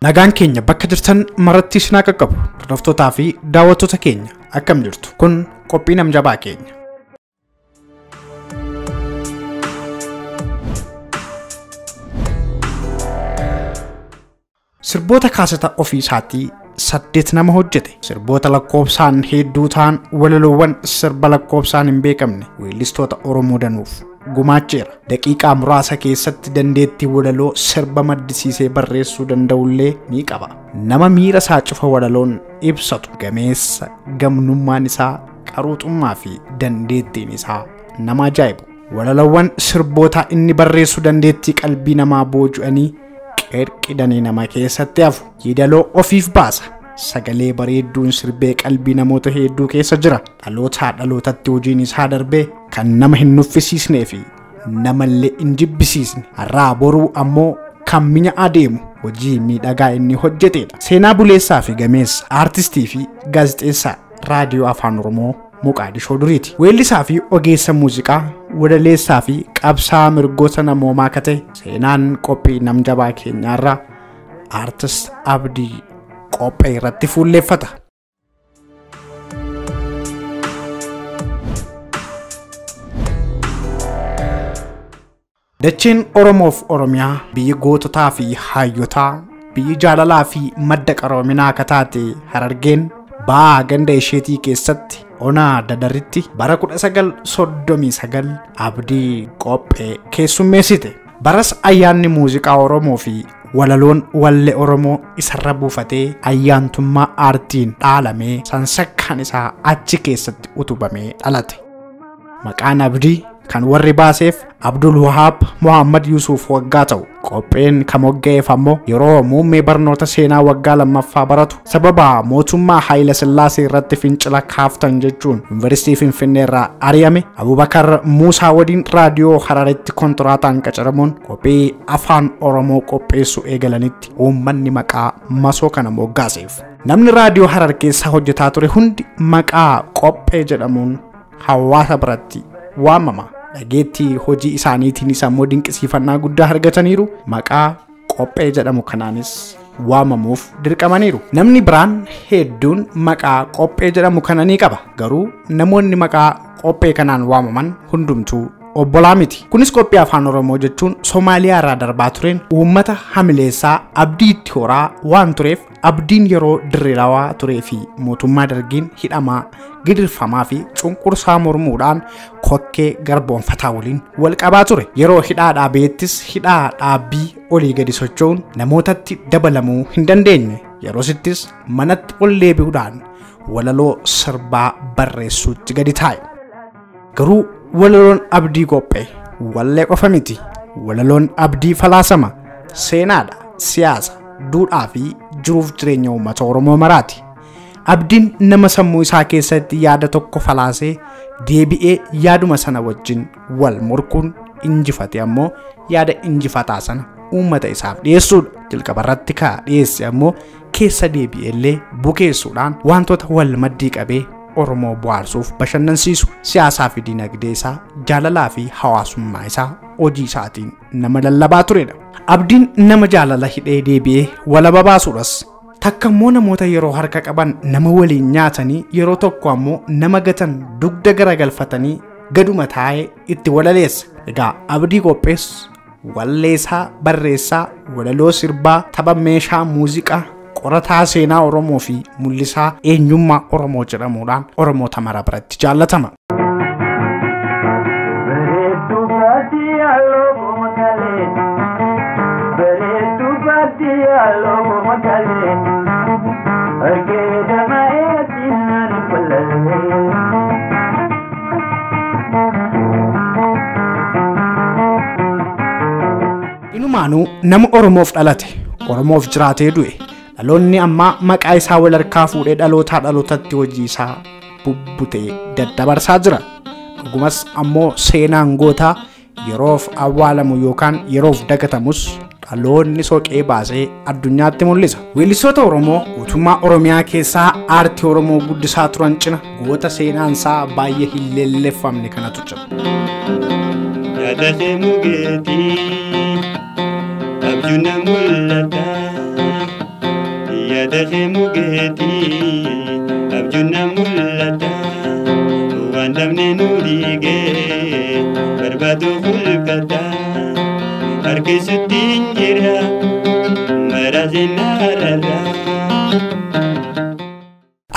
Nagaan keenya bakka jirtan maratti isin haa qaqqabu. Hordoftootaa fi daawwattoota keenya akkam jirtu? Kun qophii namjabaa keenya. Sirboota kaaseta ofii isaatii 8 nama hojjete. Sirboota lakkoofsaan hedduu ta'an walaloowwan sirba lakkoofsaan hin beekamne weellistoota Oromoo danuuf gumaacheera. Daqiiqaa muraasa keessatti dandeettii walaloo sirba maddisiisee barreessuu danda'ullee ni qaba. Nama miira isaa cufa walaloon ibsatu, gameessa gamnummaan isaa, qaruuxummaa fi dandeettiin isaa nama ajaa'ibu. Walaloowwan sirboota inni barreessuu dandeettii qalbii namaa booji'anii qirqidanii nama keessatti hafu. Yeedaloo ofiif baasa. Sagalee bareedduun sirbee qalbii namoota hedduu keessa jira. Dhalootaa dhalootatti hojiin isaa darbee kan nama hin nuffisiisnee fi namallee hin jibbisiisne. Har'aa boruu ammoo kan mi'a adeemu hojii miidhagaa inni hojjetedha. Seenaa buleessaa fi gameessa, aartistii fi gaazexeessaa raadiyoo Afaan Oromoo Moqaadishoo duriiti. Weellisaa fi ogeessa muuziqaa, walaleessaa fi qabsaa mirgoota namoomaa akka ta'e seenaan qophii namjabaa keenyaarraa aartist Abdii Qophee irratti fuulleeffata. Dacheen Oromoof Oromiyaa biyyi goototaa fi hayyotaa, biyyi jaalalaa fi madda qaroominaa akka taate Harargeen ba'aa ganda isheetii keessatti onaa Dadaritti bara 1939 Abdii Qophee keessummeessite. Baras ayyaanni muuziqaa Oromoo fi walaloon wallee Oromoo isarra buufatee ayyaantummaa aartiin dhaalamee sansakkaan isaa achi keessatti utubamee dhalate. Maqaan Abdii kan warri baaseef Abdul Wahaab Muhammad Yusuf waggaa ta'u, qopheen kan mogga'eef ammoo yeroo muummee barnoota seenaa waggaa lammaffaa baratu sababa mootummaa Haayila Sillaasee irratti fincila kaaftan jechuun Yuunivarsiitii Finfinnee irraa ari'ame Abubakar Muusaa waliin raadiyoo Hararitti kontiraataan qacaramuun qophii Afaan Oromoo qopheessuu eegalanitti uummanni maqaa masoo kana moggaaseef. Namni raadiyoo Harar keessaa hojjetaa ture hundi maqaa Qophee jedhamuun hawaasa biratti waamama. Dhageettii hojii isaaniitiinis ammoo dinqisiifannaa guddaa argataniiru. Maqaa Qophee jedhamu kanaanis waamamuuf dirqamaniiru. Namni biraan hedduun maqaa Qophee jedhamu kana ni qaba. Garuu namoonni maqaa Qophee kanaan waamaman hundumtuu obbolaa miti. Kunis qophii Afaan Oromoo jechuun Somaaliyaa irraa darbaa tureen uummata hamileessaa abdii itti horaa waan tureef abdiin yeroo dirreelawaa turee fi mootummaa dargiin hidhamaa, gidirfamaa fi cunqursaa mormuudhaan kokkee garboonfataa waliin wal qabaa ture. Yeroo hidhaa dhaabeettis hidhaa dhaabbii olii gadi socho'uun namootatti dabalamuu hin dandeenye. Yeroosittis manatti ol deebi'uudhaan walaloo sirbaa barreessuutti gadi taa'e. Garuu walaloon Abdii Qophee wallee qofa miti. Walaloon Abdii falaasama, seenaadha, siyaasa, duudhaa fi jiruuf jireenya uummata Oromoo maraati. Abdiin nama sammuu isaa keessatti yaada tokko falaasee deebi'ee yaaduma sana wajjin wal morkuun injifate ammoo yaada injifataa sana uummata isaaf dhiyeessuudha. Jalqaba irratti ka dhiyeesse ammoo keessa deebi'ellee bukeessuudhaan wantoota wal maddii qabee Oromoo bohaarsuuf bashannansiisu, siyaasaa fi dinagdee isaa, jaalalaa fi hawaasummaa isaa hojii isaatiin nama lallabaa turedha. Abdiin nama jaalala hidhee deebi'ee walaba baasuudhas. Takka immoo namoota yeroo harka qaban nama waliin nyaatanii, yeroo tokko ammoo nama gatan dugda garagalfatanii gaduma taa'ee itti walaleessa. Egaa Abdii Qophees walleessaa, barreessaa, walaloo sirbaa, tapha meeshaa muuziqaa, qorataa seenaa Oromoo fi mul'isaa eenyummaa Oromoo jedhamuudhaan Oromoota mara biratti jaallatama. Bareedduu baadiyyaa loogoo makalee, bareedduu baadiyyaa loogoo makalee, argee dama'ee diinaan hin ballallee. Inumaanuu nama Oromoof dhalate, Oromoof jiraatee du'e. Dhaloonni ammaa maqaa isaa wal harkaa fuudhee dhalootaa dhalootatti hojii isaa bubbutee daddabarsaa jira. Dhugumas ammoo seenaan gootaa yeroof awwaalamu yookaan yeroof dagatamus dhaloonni soqee baasee addunyaatti mul'isa. Weellistoota Oromoo guutummaa Oromiyaa keessaa aartii Oromoo guddisaa turan cina goota seenaan isaa baay'ee hin leelleffamne kanatu jira. Yaadasee mugeetii abjuun na mul'ata. Gada mugeeti abjuna mul'ata waan dhabne nu dhiige barbaadu fulkata harkisutti hin jira marazinarara.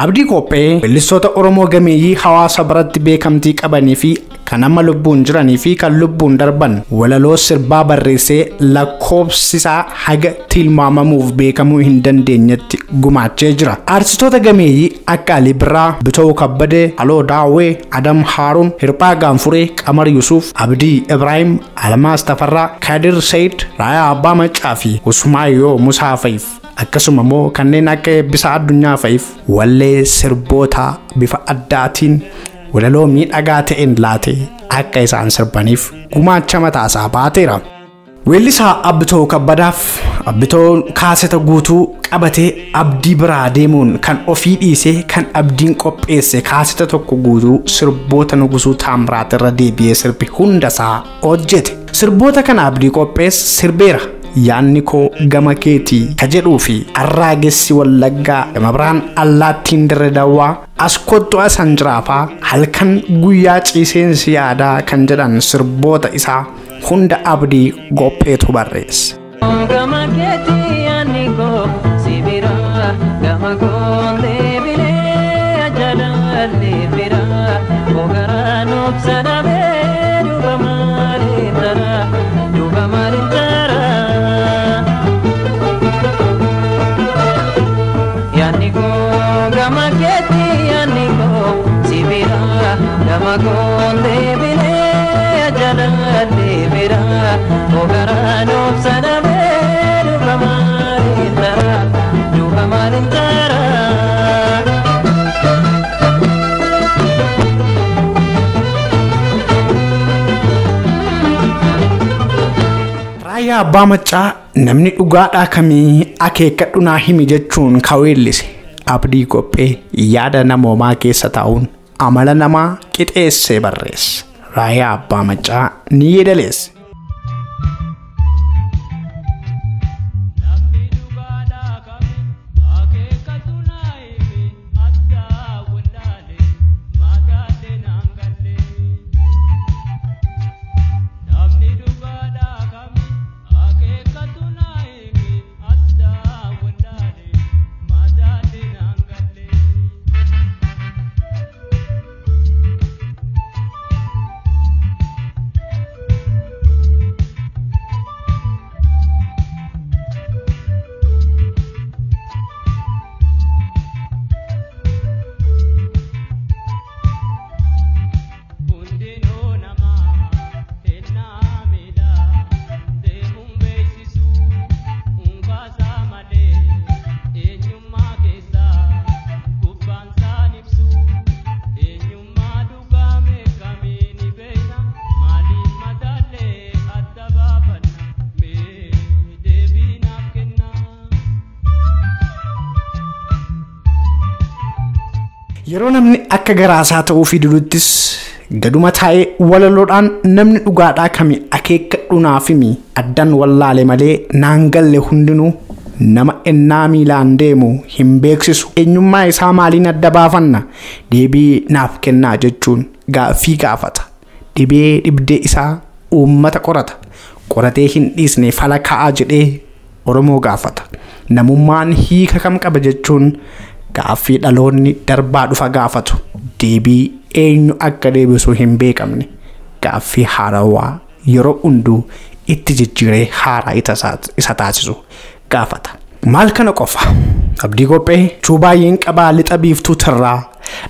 Abdii Qophee weellistoota Oromoo gameeyyii hawaasa biratti beekamtii qabanii fi kan amma lubbuun jiranii fi kan lubbuun darban walaloo sirbaa barreessee lakkoofsisaa haga tilmaamamuuf beekamuu hin dandeenyetti gumaachee jira. Aartistoota gameeyyii akka Alii Birraa, Bitoo Kabbadee, Aloo Daawwee, Adam Haaruun, Hirphaa Gaanfuree, Qamar Yusuuf, Abdii Ibraahim, Almaas Tafarraa, Kadir Sayid, Raayaa Abbaa Maccaa fi Usmaayyoo Musaa fa'iif akkasuma immoo kanneen akka Eebbisaa Addunyaa fa'iif wallee sirboota bifa addaatiin walaloo miidhagaa ta'een laatee akka isaan sirbaniif gumaacha mataasaa baateera. Weellisaa Abbitoo Kabbadaaf Abbitoon kaaseta guutuu qabatee Abdii biraa deemuun kan ofii dhiisee kan Abdiin qopheesse kaaseta tokko guutuu sirboota Nugusuu Taamiraat irra deebi'ee sirbi hundasaa hojjete. Sirboota kana Abdii qopheesse sirbeera. Yaanni koo gama keetii ka jedhuu fi arraagessi Wallaggaa gama biraan allaattiin dirre dawwaa as kottu asan jiraafaa halkan guyyaa ciiseensi yaadaa kan jedhan sirboota isaa hunda Abdii Qopheetu barreesse. Gama keetii yaanni koo si biraa gama koon deebilee ajaalallee biraa ogaraa nuuf sadabee duuba maaliin taraa duuba maaliin taraa. Yaanni koo gama keetii yaanni koo si biraa gama koon deebilee ajaalallee biraa ogaraa nuuf sadabee duuba maaliin taraa duuba maaliin taraa. Raayyaa Abbaa Maccaa namni dhugaadhaa kamii akeekkadhu naa himi jechuun kan weellise Abdii Qophee yaada namoomaa keessa taa'uun amala namaa qixeessee barreesse. Raayyaa Abbaa Maccaa ni yeedaleesse. Namni dhugaadhaa kami akeekkatu naa himi addaa wallaalee magaalee naan galle. Namni dhugaadhaa kami akeekkatu naa himi addaa wallaalee magaalee naan galle. Hundinuu namaa ennaa miidhaa deemuun beeksisu unkaasaa malee eenyummaa keessaa gubbaan saan ibsu eenyummaa dhugaa meeqamii ni beekna maaliif madaallee adda baafanna mee deebii naaf kenna. Yeroo namni akka garaasaa ta'uu fi diduttis gaduma taa'ee walaloodhaan namni dhugaadhaa kami akeekkadhu naaf himi addan wallaale malee naan galle hundinuu nama ennaa miilaan deemu hin beeksisu eenyummaa isaa maaliin adda baafanna deebii naaf kennaa jechuun gaaffii gaafata. Dhibee dhibdee isaa uummata qorata. Qoratee hin dhiisne fala ka'aa jedhee Oromoo gaafata. Namummaan hiika kam qaba jechuun gaaffii dhaloonni darbaa dhufa gaafatu. Deebii eenyu akka deebisu hin beekamne gaaffii haarawaa yeroo hunduu itti jijjiiree haaraa isa taasisu gaafata. Maal kana qofa? Abdii Qophee cuubaayeen qabaa lixa biiftuu tirraa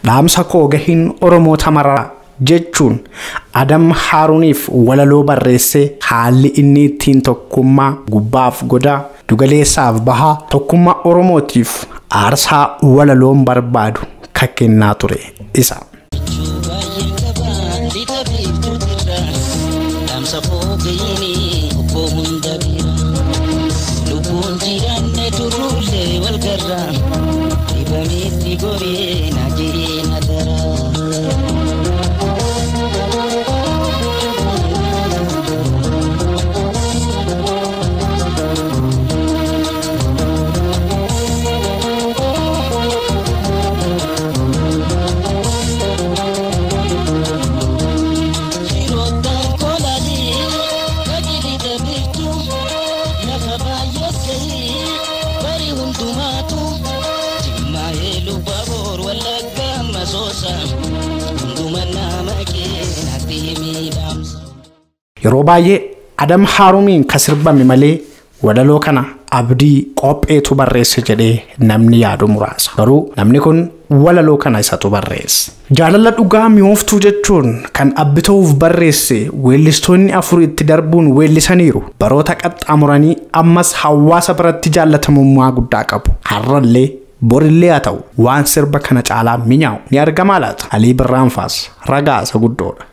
dhaamsa koo gahiin Oromoo tamaraa jechuun Adam Haaruuniif walaloo barreessee haalli inni ittiin tokkummaa gubbaaf godaa dugaleessaaf bahaa tokkummaa Oromootiif aarsaa walaloon barbaadu kan kennaa ture isa. Baay'een qabaa lixa biiftuu tirraa dhaamsa foogayinii obbo hunda bira lubbuun jiraanne turruullee wal garraa dhibameetti goree na jireenya daraa. Yeroo baay'ee Adam Haarumiin ka sirbame malee walaloo kana Abdii Qopheetu barreesse jedhee namni yaadu muraasa. Garuu namni kun walaloo kana isatu barreesse. Jaalala dhugaa mi'ooftuu jechuun kan abbitoof barreesse weellistoonni afur itti darbuun weellisaniiru. Baroota qaxxaamuranii ammas hawaasa biratti jaallatamummaa guddaa qabu. Har'allee borillee haa ta'u waan sirba kana caalaa mi'aawu ni argamaa laata? Alii Birraanfaas ragaa isa guddoodha.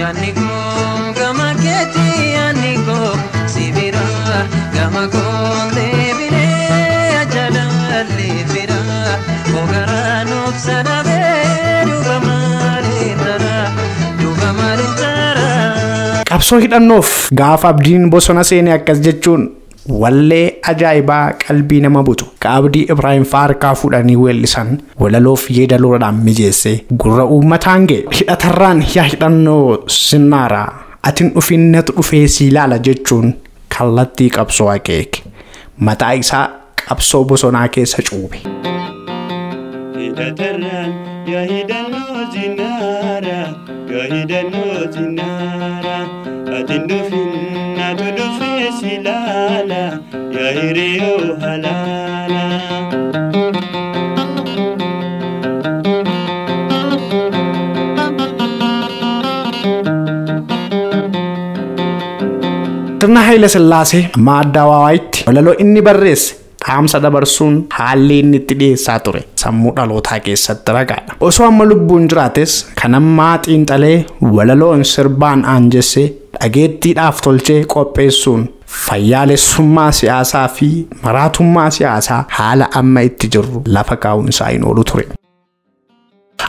Yaanni koo gama keetti, yaanni koo si bira, gama koon deebinee jaalalli fira ogaraa nuuf sadabee duuba maaliin tara, duuba maaliin tara. Qabsoo hidhannoof gaafa Abdiin bosona seenee akkas jechuun wallee ajaa'ibaa qalbii nama butu ka Abdii Ibraahim fa'aa harkaa fuudhanii weellisan walaloof yeedaloodhaan mijeesse gurra uummataan ga'e. Hidhatarraan yaa hidhannoo sinnaaraa atin dhufin natu dhufee si ilaala jechuun kallattii qabsoo akeeke. Mataa isaa qabsoo bosonaa keessa cuube. Hidhatarraan yaa hidhannoo zinaara, yaa hidhannoo zinaara, ati dhufin natu dhufee si ilaala, yaa hiriyoo halaala. Sirna Haayila Sillaasee amma addabaabayitti walaloo inni barreesse dhaamsa dabarsuun haalli inni itti dhiyeessaa ture sammuu dhalootaa keessatti ragaadha. Osoo amma lubbuun jiraates kan ammaa xiinxalee walaloon sirbaan aanjessee dhageettiidhaaf tolchee qopheessuun fayyaalessummaa siyaasaa fi maraatummaa siyaasaa haala amma itti jirru lafa kaa'uun isaa hin oolu ture.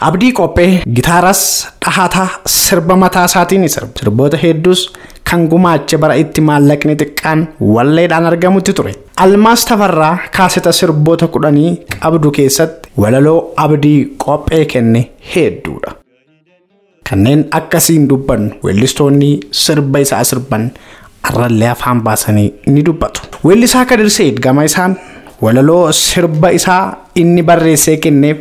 Abdii Qophee gitaaras dhahataa sirba mataa isaatiin ni sirba. Sirboota hedduus kan gumaache bara itti maallaqni xiqqaan walleedhaan argamutti ture. Almaas Tafarraa kaaseta sirboota 10 qabdu keessatti walaloo Abdii Qophee kenne hedduudha. Kanneen akkasiin dubbannu weellistoonni sirba isaa sirban arrallee afaan baasanii ni dubbatu. Weellisaa Kadir Seid gama isaan walaloo sirba isaa inni barreessee kenneef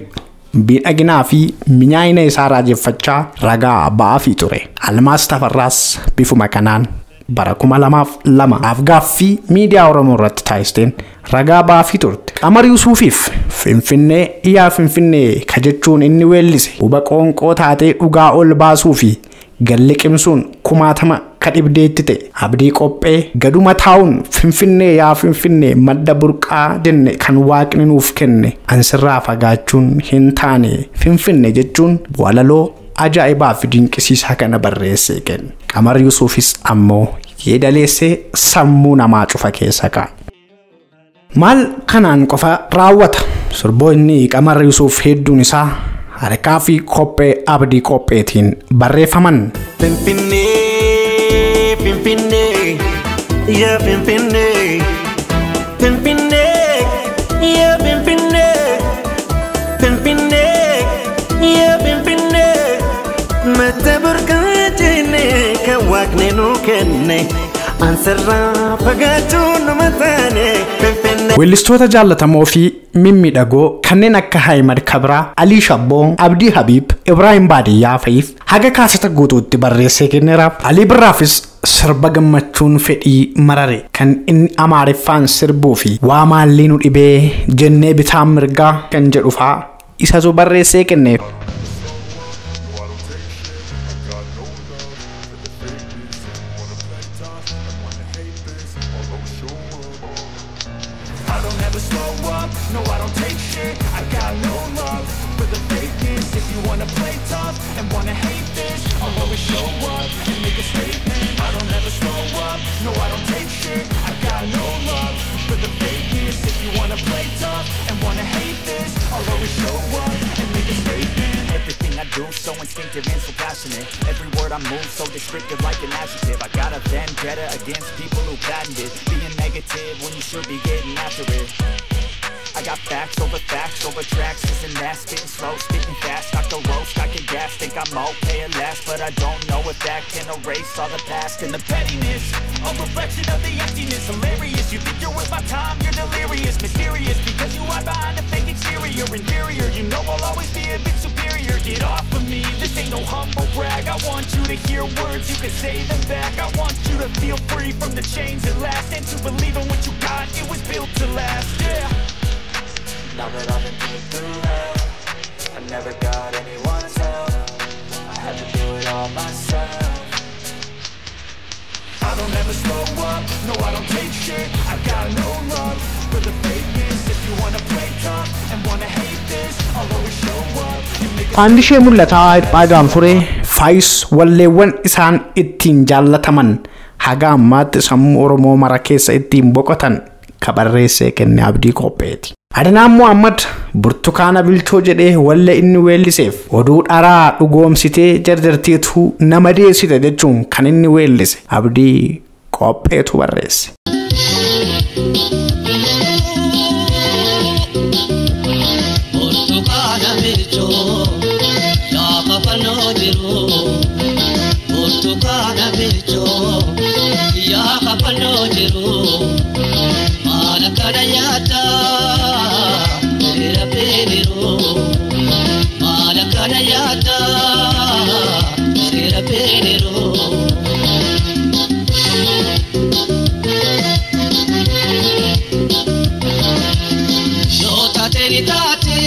miidhaginaa fi mi'aayina isaa raajeffachaa ragaa ba'aafii ture. Almaas Tafarraas bifuma kanaan bara 2002 afgaaffii miidiyaa Oromoo irratti taasisteen ragaa ba'aafii turte. Qamar Yusuufiif Finfinnee yaa Finfinnee ka jechuun inni weellise huba qoonqoo taatee dhugaa ol baasuu fi galliqimsuun kumaatama ka dhibdeetti ta'e. Abdii Qophee gaduma taa'uun Finfinnee yaa Finfinnee madda burqaa jenne kan waaqni nuuf kenne ansirraa fagaachuun hin taane Finfinnee jechuun walaloo ajaa'ibaa fi dinqisiisaa kana barreessee kenne. Qamar Yusuufis ammoo yeedaleessee sammuu namaa cufa keessa kaa'e. Maal kanaan qofa raawwata? Sirboonni Qamar Yusuuf hedduun isaa harkaa fi kophee Abdii Qopheetiin barreeffaman. Finfinnee, Finfinnee, yaa Finfinnee, Finfinnee, yaa Finfinnee, Finfinnee, yaa Finfinnee, mata burqaa jennee kan waaqni nuu kenne, ansarraa fagaachuun nama taane Finfinnee. Weellistoota jaallatamoo fi mimmiidhagoo kanneen akka Haayimad Kabraa, Alii Shabboo, Abdii Habiib, Ibraahim Baadiyyaa fa'iif haga kaaseta guutuutti barreessee kenneera. Alii Birraafis sirba gammachuun fedhii marare kan inni Amaariffaan sirbuu fi waa maallii nu dhibee jennee bitaan mirgaa kan jedhu fa'aa isatu barreessee kenneef. No, I don't take shit. I got no love for the fakeness. If you wanna play tough and wanna hate this, I'll always show up. I don't ever slow up, no, I don't take shit. I got no love for the fakeness. If you wanna play tough and wanna hate this, I'll always show up and make a statement. I don't ever slow up, no, I don't take shit. I got no love for the fakeness. If you wanna play tough and wanna hate this, I'll always show up and make a statement. Everything I do, so instinctive and so passionate. Every word I move, so descriptive like an adjective. I got a vendetta against people who patented being negative when you should be getting after it. I got facts over tracks, this and that, spitting slow, spitting fast, I can roast, I can gas, think I'm okay at last, but I don't know if that can erase all the past and the pettiness, a reflection of the emptiness, hilarious, you think you're worth my time, you're delirious, mysterious, because you hide behind a fake exterior, inferior, you know I'll always be a bit superior, get off of me, this ain't no humble brag, I want you to hear words, you can say them back, I want you to feel free from the chains at last, and to believe in what you got, it was built to last, yeah. Now that I've been put through hell, I never got anyone's help, I had to do it all myself. I don't ever slow up, no I don't take shit, I got no love for the fakeness. If you wanna play tough and wanna hate this, I'll always show up and make a Faandishee mul'ataa Hirphaa Gaanfuree Faayis walleewwan isaan ittiin jaallataman haga ammaatti sammuu Oromoo mara keessa ittiin boqotan kabarreessee kenne Abdii Qopheeti. Adnaan Muhammad burtukaana bilchoo jedhee wallee inni weelliseef oduu dharaa dhugoomsitee jarjarteetu nama deessite jechuun kan inni weellise Abdii Qopheetu barreesse. Burtukaana bilchoo gaafa fannoo jiru burtukaana bilchoo gaafa fannoo jiru maal akkana nyaata seera beeniru maal akkana nyaata seera beeniru. Yoo taate ni taate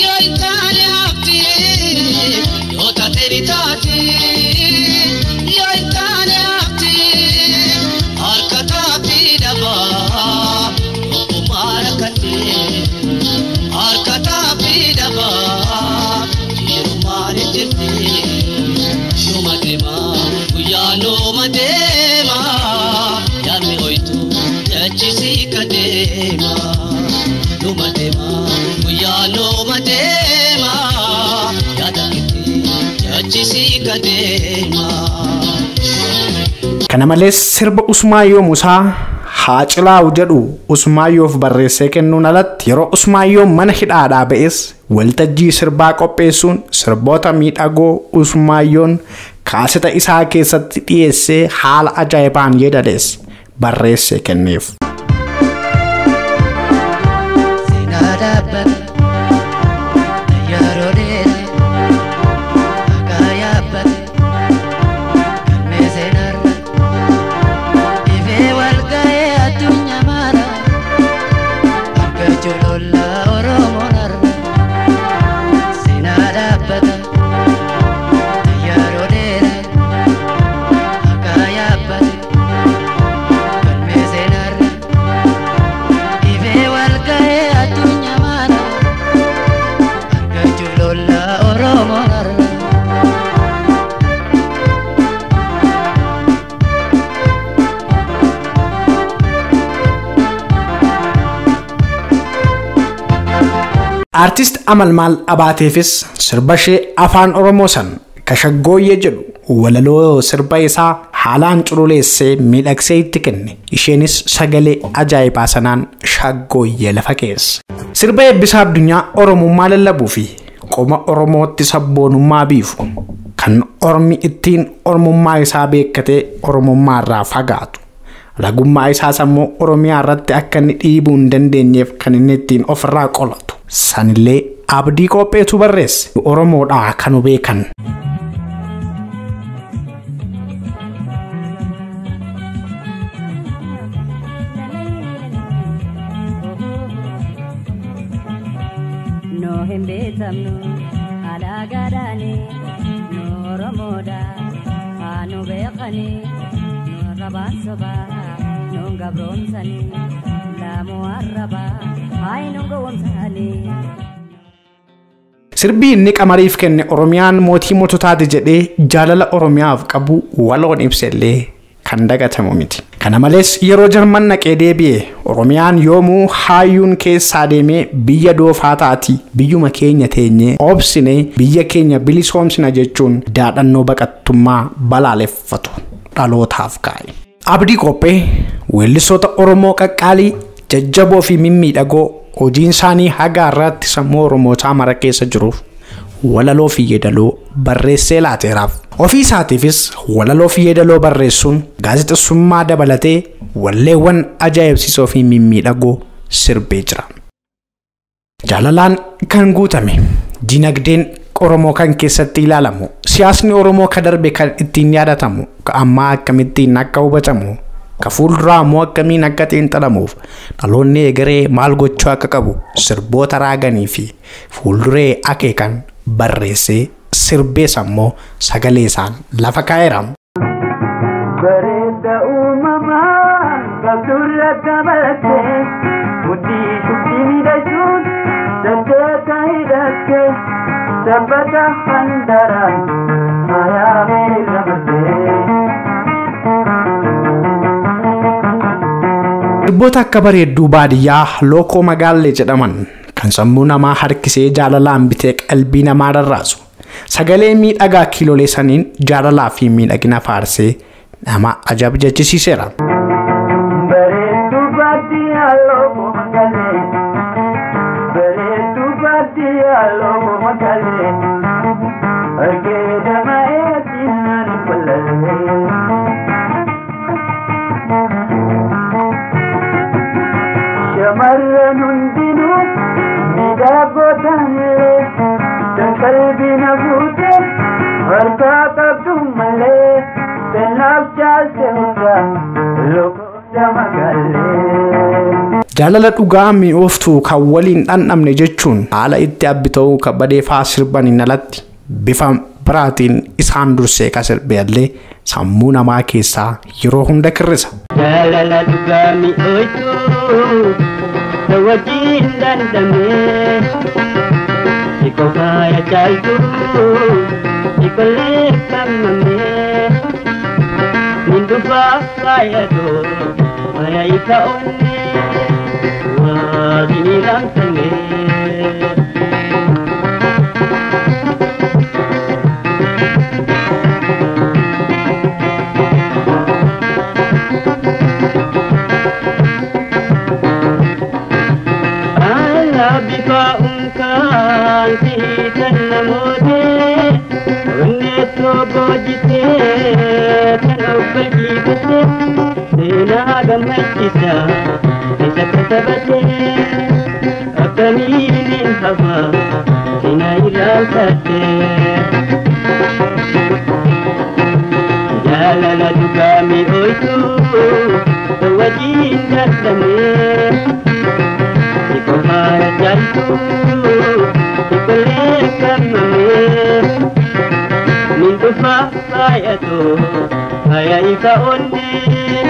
yoo hin taane hafte yoo taate ni taate yoo hin taane hafte harka taafii dhabaa ogummaa rakkate harka taafii dhabaa jirumaan hin jirti numa deema guyyaa numa deema yaadni hoytu jechisii ka deema. Numa deema guyyaa numa deema yaada keetti jechisii ka deema. Kana malees sirba Usmaayyoo Musaa Haacilaa'u jedhu Usmaayyoof barreessee kennuun alatti yeroo Usmaayyoon mana hidhaadhaa ba'es waltajjii sirbaa qopheessuun sirboota miidhagoo Usmaayyoon kaaseta isaa keessatti dhiyeessee haala ajaa'ibaan yeedalees barreessee kenneef. Seenaa dhaabbata yeroo dheeraa akka yaabbate galmee seenarra ifee wal ga'ee addunyaa mara argachuu lola Oromoon har'a. Seenaa dhaabbata yeroo dheeraa akka yaabbate galmee seenarra ifee wal ga'ee addunyaa mara argachuu lola Oromoon har'a. Artist Amalmaal Abaateefis sirba ishee afaan Oromoo san kashaggooyyee jedhu walaloo sirba isaa haalaan cululeessee miidhagsee itti kenne. Isheenis sagalee ajaa'ibaa sanaan shaggooyyee lafa keesse. Sirba eebbisaa addunyaa Oromummaa lallabuu fi qoma Oromootti sabboonummaa biifu kan Ormi ittiin Oromummaa isaa beekkatee Oromummaa irraa fagaatu. Ragummaa isaas ammoo Oromiyaa irratti akka inni dhiibuu hin dandeenyeef kan inni ittiin ofirraa qolatu. Sanillee Abdii Qopheetu barreesse. Oromoodhaa kan beekan. No hin beekamnu alaagaadhaani nu Oromoodha haa nu beekani nu rabaan sobaa nu gabroomsani laamu arrabaa haa nu gowwomsani. Sirbi inni qamariif kenne Oromiyaan mootii moototaati jedhee jaalala Oromiyaaf qabu waloon ibsellee kan dagatamu miti. Kana malees yeroo Jarman naqee deebi'e Oromiyaan yoomuu hayyuun keessaa deemee biyya doofaa taati biyyuma keenya teenyee obsine biyya keenya bilisoomsina jechuun daadhannoo baqattummaa balaaleffatu dhalootaaf kaa'e. Abdii Qophee weellisoota Oromoo qaqqaalii jajjaboo fi mimmiidhagoo hojiin isaanii haga har'aatti sammuu Oromootaa mara keessa jiruuf walaloo fi yeedaloo barreessee laateeraaf. Ofii isaatiifis walaloo fi yeedaloo barreessuun gaazexeessummaa dabalatee walleewwan ajaa'ibsiisoo fi mimmiidhagoo sirbee jira. Jaalalaan kan guutame dinagdeen Oromoo kan keessatti ilaalamu, siyaasni Oromoo ka darbe kan ittiin yaadatamu, ka ammaa akkamittiin akka hubatamu, ka fuulduraa immoo akkamiin akka xiinxalamuuf dhaloonni egeree maal gochuu akka qabu sirboota raaganii fi fuulduree akeekan barreessee sirbees ammoo sagalee isaan lafa kaa'eera. Bareeda uumamaa qabdurra dabalatee mudhii shubbii miidhagsuun saddeeta hidhattee sabbata handaraan faayamee dabartee. Sirboota akka bareedduu baadiyyaa lookoo magaallee jedhaman kan sammuu namaa harkisee jaalalaan bitee qalbii namaa rarraasu sagalee miidhagaa kiilolee saniin jaalalaa fi miidhagina faarsee nama ajab jechisiiseera. Bareedduu baadiyyaa lookoo magaalee bareedduu baadiyyaa lookoo magaalee argee dama'ee siinaan hin ballallee. Shamarran hundinuu miidhagoo ta'anillee kan qalbii na fuute harkaa qabdu malee kanaaf caalte hunda lookoo magaalee. Jaalala dhugaa mi'ooftuu kan waliin dhandhamne jechuun haala itti abbita'uu kan badeefaa sirbaniin alatti bifa biraatiin isaan dursee ka sirbe illee sammuu namaa keessaa yeroo hunda kirrisa. Jaalala dhugaa mi'ooftuu kan wajjin dhandhamne si qofaaya caaltuu si qollee kammamne nin dhufaa faayatoo faaya ifa onnee waaqni raamsanne. Bifa unkaan siitan namootee onneettoo boojitee kan of baljiifattee seenaa gammachiisaa isa katabattee akkamiin hin hafa seenaa irraanfattee. Jaalala dhugaa mi'ooytuu wajjin dadhabnee. Kofaara caaltuu ikollee kammamee nin dhufaa faayatoo faaya ifa onnee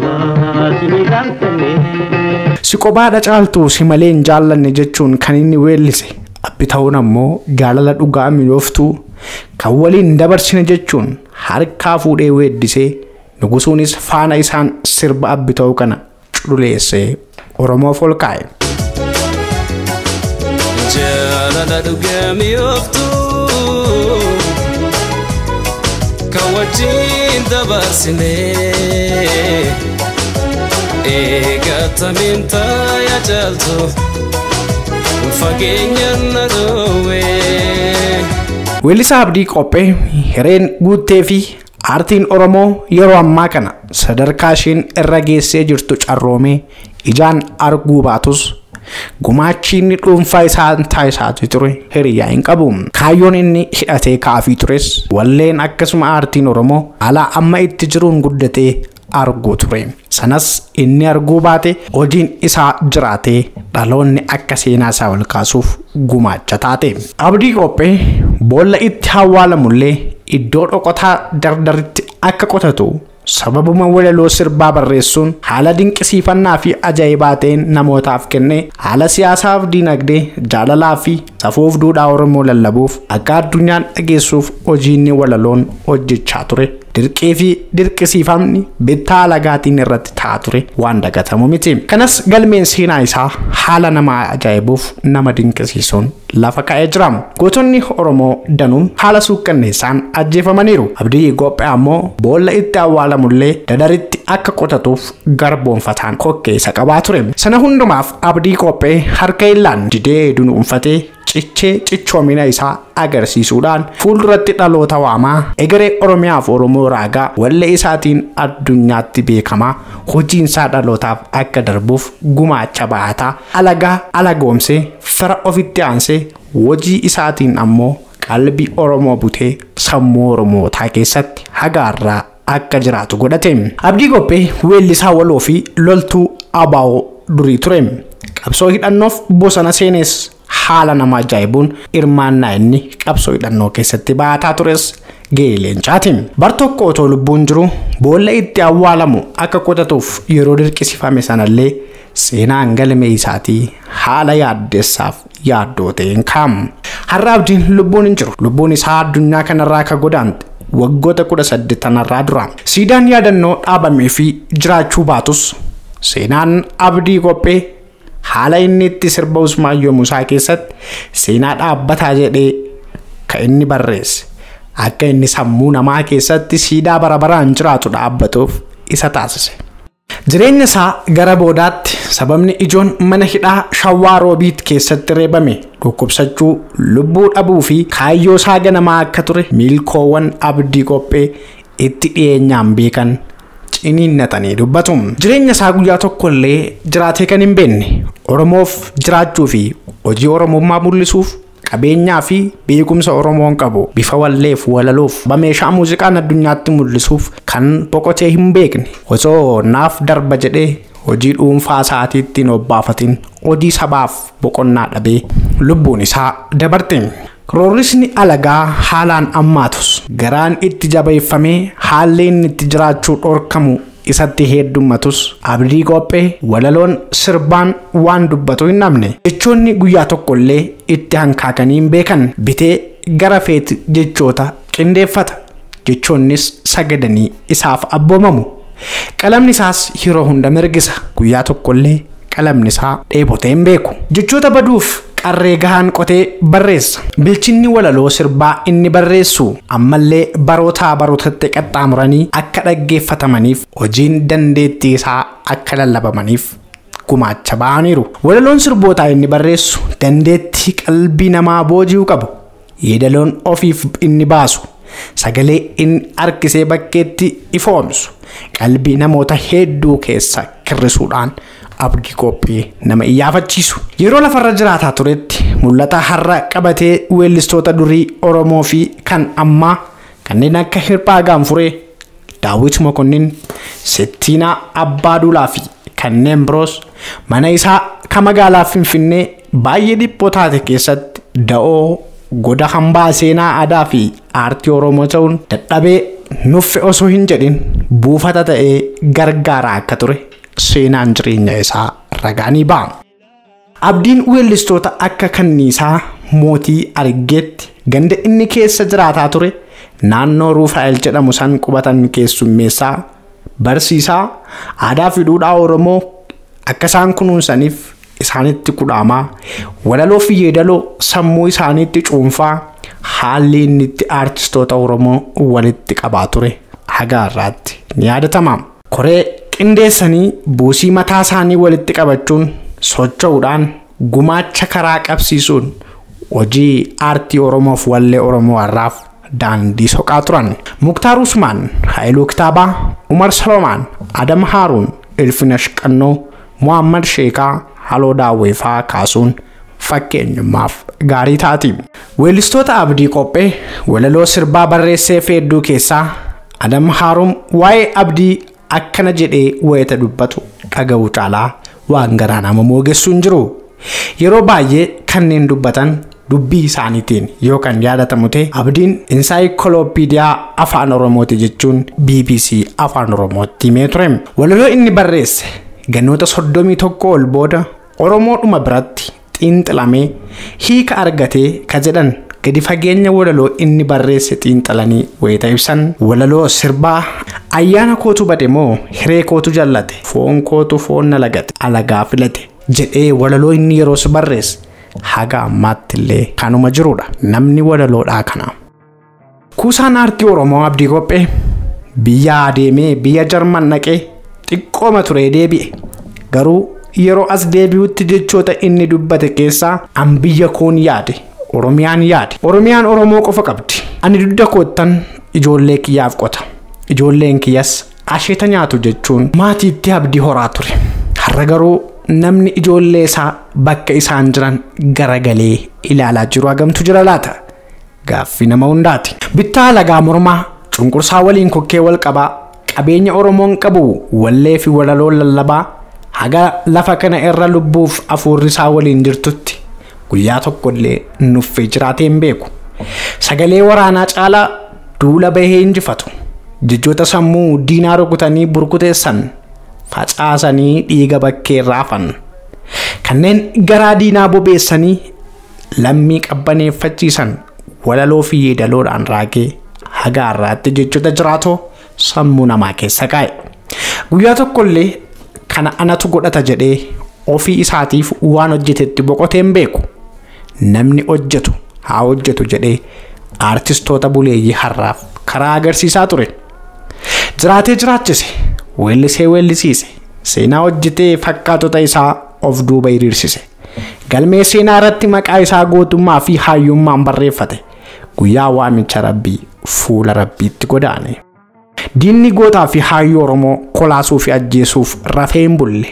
waaqni raamsanee. Si qobaadha caaltuu si malee hin jaallanne jechuun kan inni weellise abbi ta'uun ammoo jaalala dhugaa mi'ooftuu kan waliin dabarsine jechuun harkaa fuudhee weeddisee nugusuunis faana isaan sirba abbi ta'uu kana cululeessee Oromoof ol kaa'e. Jaalala dhugaa mi'ooftuu kan wajjin dabarsine eegatamiin taaya caaltu fageenyaan na dhoowwe. Weellisaa Abdii Qophee hireen guuttee fi aartiin Oromoo yeroo ammaa kana sadarkaa isheen irra geessee jirtu carroomee ijaan arguu baatus gumaachi inni dhuunfaa isaan taasisaa ture hiriyaa hin qabu. Kaayyoon inni hidhatee kaafii tures walleen akkasuma aartiin Oromoo haala amma itti jiruun guddatee arguu ture. Sanas inni arguu baate hojiin isaa jiraatee dhaloonni akka seenaa isaa ol kaasuuf gumaacha taate. Abdii Qophee boolla itti awwaalamullee iddoo dhokotaa dardaritti akka qotatu sababuma walaloo sirbaa barreessuun haala dinqisiifannaa fi ajaa'ibaa ta'een namootaaf kenne haala siyaasaaf diinagdee jaalalaa fi safuuf duudhaa Oromoo lallabuuf akka addunyaan dhageessuuf hojiin walaloon hojjechaa ture Dirqii fi dirqisiifamni bittaa alagaatiin irratti ta'aa ture waan dagatamu miti. Kanas galmeen seenaa isaa haala nama ajaa'ibuuf nama dinqisiisuun lafa kaa'ee jira. Gootonni Oromoo danuun haala suukanneessaan ajjeefamaniiru. Abdii Gophee ammoo boolla itti awwaalamullee Dadaritti akka qotatuuf garboonfataan kokkee isa qabaa ture. Sana hundumaaf Abdii Qophee harka illaan didee dunuunfatee cichee cichoomina isaa agarsiisuudhaan fuulduratti dhaloota waamaa egeree Oromiyaaf Oromoo raagaa wallee isaatiin addunyaatti beekamaa hojiinsaa dhalootaaf akka darbuuf gumaacha baataa alagaa alagoomsee fira ofitti aansee hojii isaatiin ammoo qalbii Oromoo butee sammuu Oromootaa keessatti hagaarraa akka jiraatu godhate. Abdii Qophee weellisaa waloo fi loltuu abaa'oo durii ture. Qabsoo hidhannoof bosona seenes haala nama ajaa'ibuun hirmaannaa inni qabsoo hidhannoo keessatti baataa tures gahee leencaati. Bar tokko otoo lubbuun jiru boolla itti awwaalamu akka qotatuuf yeroo dirqisiifame sanallee seenaan galmee isaatii haala yaaddessaaf yaaddoo ta'een kaa'amu. Har'a Abdiin lubbuun hin jiru. Lubbuun isaa addunyaa kanarraa akka godaante waggoota 18 dura. Siidaan yaadannoo dhaabamee fi jiraachuu baatus seenaan Abdii Qophee haala inni itti sirba Usmaayyoo Musaa keessatti seenaa dhaabbataa jedhee kan inni barreesse akka inni sammuu namaa keessatti siidaa bara baraan jiraatu dhaabbatuuf isa taasise. Jireenya isaa gara boodaatti sababni ijoon mana hidhaa Shawaa Roobiit keessatti reebame dhukkubsachuu, lubbuu dhabuu fi kaayyoo isaa ganamaa akka ture miilkoowwan Abdii Qophee itti dhiyeenyaan beekan ciniinnatanii dubbatu. Jireenya isaa guyyaa tokko illee jiraatee kan hin beekne Oromoof jiraachuu fi hojii Oromummaa mul'isuuf qabeenyaa fi beekumsa Oromoon qabu bifa walleef walaloof meeshaa muuziqaan addunyaatti mul'isuuf kan boqotee hin beekne osoo naaf darba jedhee hojii dhuunfaa isaatiitti hin obbaafatin hojii sabaaf boqonnaa dhabee lubbuun isaa dabarte. Roorrisni alagaa haalaan ammaatus garaan itti jabeeffamee haalli inni itti jiraachuu dhorkamu isatti heddummatus Abdii Qophee walaloon sirbaan waan dubbatu hin dhabne. Jechoonni guyyaa tokko illee itti hankaakanii hin beekan. Bitee gara feeti jechoota qindeeffata. Jechoonnis sagadanii isaaf abboomamu. Qalamni isaas yeroo hunda mirgisa. Guyyaa tokko illee qalamni isaa dheebotee hin beeku. Jechoota baduuf qarree gahaan qotee barreessa. Bilchinni walaloo sirbaa inni barreessu ammallee barootaa barootatti qaxxaamuranii akka dhaggeeffatamaniif hojiin dandeettii isaa akka lallabamaniif gumaacha ba'aniiru. Walaloon sirbootaa inni barreessu dandeettii qalbii namaa booji'uu qabu. Yeedaloon ofiif inni baasu sagalee inni harkisee bakkeetti ifoomsu qalbii namoota hedduu keessa kirrisuudhaan Abdii Qophee nama iyyaafachiisu. Yeroo lafarra jiraataa turetti mul'ata har'a qabatee weellistoota durii Oromoo fi kan ammaa kanneen akka Hirphaa Gaanfuree, Daawit Mokonnin, Sittiinaa Abbaa Duulaa fi kanneen biroos mana isaa kan magaalaa Finfinnee baay'ee dhiphoo taate keessatti da'oo goda hambaa seenaa aadaa fi aartii Oromoo ta'uun dadhabee nuffe osoo hin jedhin buufata ta'ee gargaaraa akka ture seenaan jireenya isaa ragaa ni ba'a. Abdiin weellistoota akka kanniisaa mootii Argeetti ganda inni keessa jiraataa ture naannoo Ruufaa'el jedhamu san qubatan keessummeessaa barsiisaa aadaa fi duudhaa Oromoo akka isaan kunuunsaniif isaanitti kudhaamaa walaloo fi yeedaloo sammuu isaaniitti cuunfaa haalli inni itti aartistoota Oromoo walitti qabaa ture haga har'aatti ni yaadatama. Koree qindeessanii buusii mataa isaanii walitti qabachuun socho'uudhaan gumaacha karaa qabsiisuun hojii aartii Oromoof wallee Oromoo har'aaf daandii soqaa turan. Muktaar Usmaan, Haayiluu Kitaabaa, Umar Salomaan, Adam Haaruun, Ilfinash Qannoo, Muhammad Sheekaa, Haloo Daawweefaa kaasuun fakkeenyummaaf gaarii taati. Weellistoota Abdii Qophee walaloo sirbaa barreessee hedduu keessaa Adam Haaruun waa'ee Abdii akkana jedhee wayita dubbatu dhaga'uu caalaa waan garaa nama moogessu hin jiru. Yeroo baay'ee kanneen dubbatan dubbii isaaniitiin yookaan yaadatamu ta'e Abdiin insaayikoloopiidiyaa afaan Oromooti jechuun BBC afaan Oromootti himee ture. Walaloo inni barreesse gannoota 31 ol booda Oromoodhuma biratti xiinxilamee hiika argatee ka jedhan Gadi fageenya walaloo inni barreesse xiinxalanii wayita ibsan walaloo sirbaa ayyaana kootu bade moo hiree kootu jallate foon kootu foon na lagate alagaa filate jedhee walaloo inni yeroos barreesse haga ammaatti illee kanuma jirudha namni walaloodhaa kana. Kuusaan aartii Oromoo Abdii Qophee biyya adeemee biyya Jarman naqee xiqqooma turee deebi'e. Garuu yeroo as deebi'utti jechoota inni dubbate keessaa an biyya koon yaade Oromiyaan yaade. Oromiyaan Oromoo qofa qabdi. Ani dugda koottan ijoollee kiyyaaf qota. Ijoolleen kiyyas asheeta nyaatu jechuun maatiitti abdii horaa ture. Har'a garuu namni ijoollee isaa bakka isaan jiran garagalee ilaalaa jiru hagamtu jira laata? Gaaffii nama hundaati. Bittaa alagaa mormaa cunqursaa waliin kokkee wal qabaa qabeenya Oromoon qabu wallee fi walaloo lallabaa haga lafa kana irra lubbuuf afuurri isaa waliin jirtutti guyyaa tokkollee nuffee jiraatee hin beeku. Sagalee waraanaa caalaa duula bahee injifatu. Jechoota sammuu diinaa rukutanii burkuteessan facaasanii dhiiga bakkee raafan. Kanneen garaa diinaa bobeessanii lammii qabbaneeffachiisan walaloo fi yeedaloodhaan raagee haga har'aatti jechoota jiraatoo sammuu namaa keessa kaa'e. Guyyaa tokkollee kana anatu godhata jedhee ofii isaatiif waan hojjetetti boqotee hin beeku. Namni hojjetu haa hojjetu jedhee aartistoota buleeyyii har'aaf karaa agarsiisaa ture. Jiraatee jiraachise, weellisee weellisiise, seenaa hojjetee fakkaatota isaa of duuba hiriirsise. Galmee seenaa irratti maqaa isaa gootummaa fi hayyummaan barreeffate. Guyyaa waamicha rabbii fuula rabbiitti godaane. Diinni gootaa fi hayyuu Oromoo kolaasuu fi ajjeesuuf rafee hin bulle.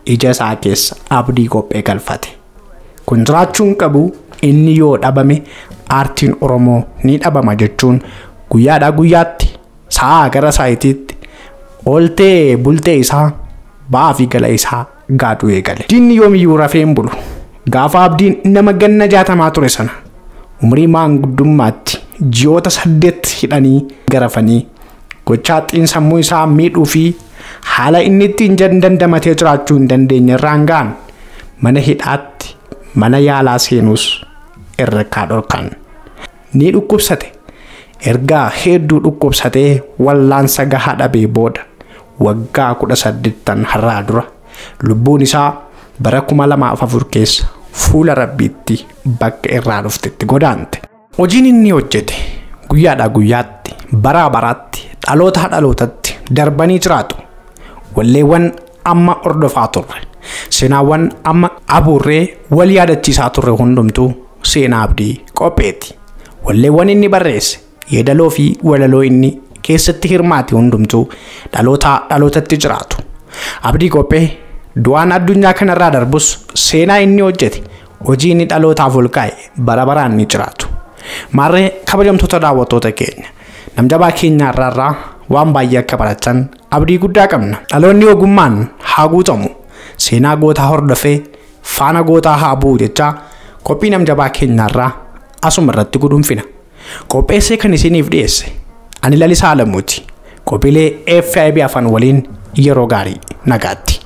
Ija isaa keessa Abdii Qophee galfate. Kun jiraachuun qabu inni yoo dhabame aartiin Oromoo ni dhabama jechuun guyyaadhaa guyyaatti sa'aa gara saayitiitti ooltee bultee isaa ba'aa fi gala isaa gaaduu eegale. Diinni yoomiyyuu rafee hin bulu. Gaafa Abdiin nama ganna 60 ture sana umrii maanguddummaatti ji'oota 8 hidhanii garafanii gochaa xiinsammuu isaa miidhuu fi haala inni ittiin dandamatee jiraachuu hin dandeenye irraan ga'an mana hidhaatti mana yaalaa seenuus irra kaadhorkan. Ni dhukkubsate. Ergaa hedduu dhukkubsatee wallaansa gahaa dhabee booda waggaa 18 har'aa dura lubbuun isaa bara 2004 keessa fuula rabbiitti bakka irraa dhuftetti godaante. Hojiin inni hojjete guyyaadhaa guyyaatti baraa baraatti dhalootaa dhalootatti darbanii jiraatu. Walleewwan amma hordofaa turre, seenaawwan amma abuurree wal yaadachiisaa turre hundumtuu seenaa Abdii Qopheeti. Walleewwan inni barreesse, yeedaloo fi walaloo inni keessatti hirmaate hundumtuu dhalootaa dhalootatti jiraatu. Abdii Qophee du'aan addunyaa kanarraa darbus seenaa inni hojjete, hojii inni dhalootaaf ol kaa'e bara baraan ni jiraatu. Maarree kabajamtoota daawwattoota keenya, namjabaa keenya irraa waan baay'ee akka baratan abdii guddaa qabna. Dhaloonni ogummaan haa guutamu, seenaa gootaa hordofee faana gootaa haa bu'u jechaa qophii namjabaa keenya irraa asuma irratti guduunfina. Qopheessee kan isiniif dhiyeesse ani Lalisaa Alamuuti. Qophiilee FIB afaan waliin yeroo gaarii nagaatti.